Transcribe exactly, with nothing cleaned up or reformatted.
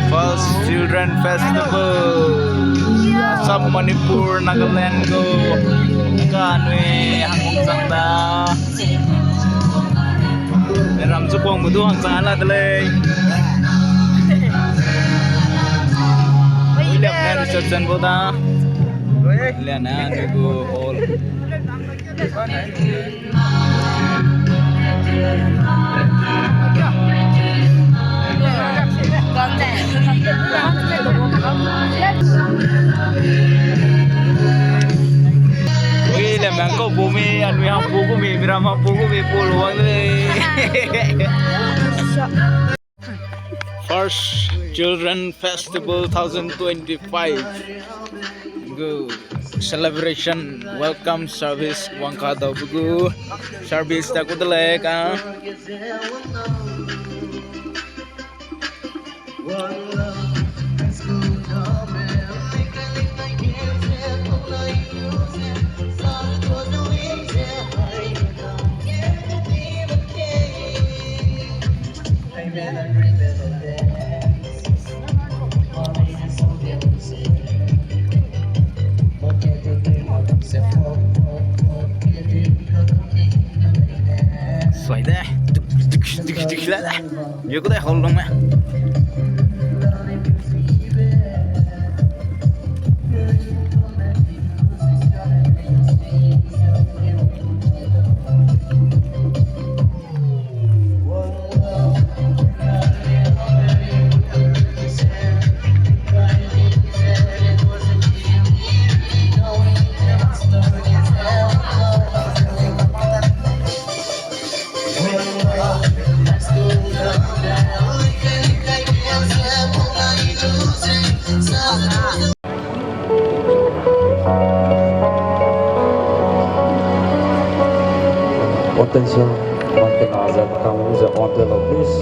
First Children Festival. Assam, Manipur, Nagaland gu kanui hangzang da. Ram zu kuang bu du hangzang la de lei. William ne reception bu da. William ne gu hall. Ui, le meng kau bu mi, anui hang pu gu mi, miram hang pu gu mi, pu lu wang de lei. First Children Festival two thousand twenty-five gu celebration welcome service wangka dau bu gu service ta ku de lei ka. Suai de, tuk, tuk, tuk, tuk, la de. Yo ku dai hall long me. Attention, market as a come with the hotel, please.